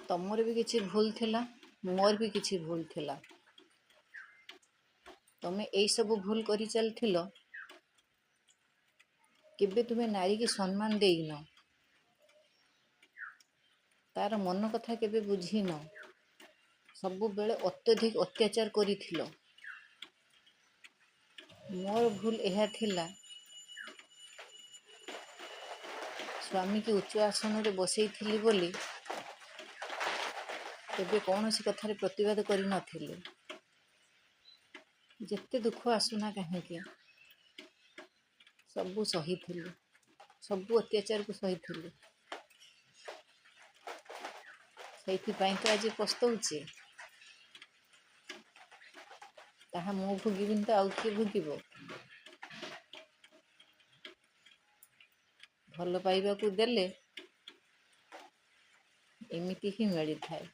ତମର ବି କିଛି ଭୁଲ ଥିଲା, ମୋର ବି କିଛି ଭୁଲ ଥିଲା। ତମେ ଏଇସବୁ ଭୁଲ କରି ଚାଲିଥିଲ। କେବେ ତୁମେ ନାରୀକି ସମ୍ମାନ ଦେଇନ, ତାର ମନ କଥା କେବେ ବୁଝିନ, ସବୁବେଳେ ଅତ୍ୟଧିକ ଅତ୍ୟାଚାର କରିଥିଲ। ମୋର ଭୁଲ ଏହା ଥିଲା, ସ୍ୱାମୀକି ଉଚ୍ଚ ଆସନରେ ବସେଇଥିଲି ବୋଲି କେବେ କୌଣସି କଥାରେ ପ୍ରତିବାଦ କରିନଥିଲି। ଯେତେ ଦୁଃଖ ଆସୁନା କାହିଁକି, ସବୁ ସହିଥିଲି, ସବୁ ଅତ୍ୟାଚାରକୁ ସହିଥିଲି। ସେଇଥିପାଇଁ ତ ଆଜି ପସ୍ତଉଛି। ତାହା ମୁଁ ଭୋଗିବିନି ତ ଆଉ କିଏ ଭୋଗିବ? ଭଲ ପାଇବାକୁ ଦେଲେ ଏମିତି ହିଁ ମିଳିଥାଏ।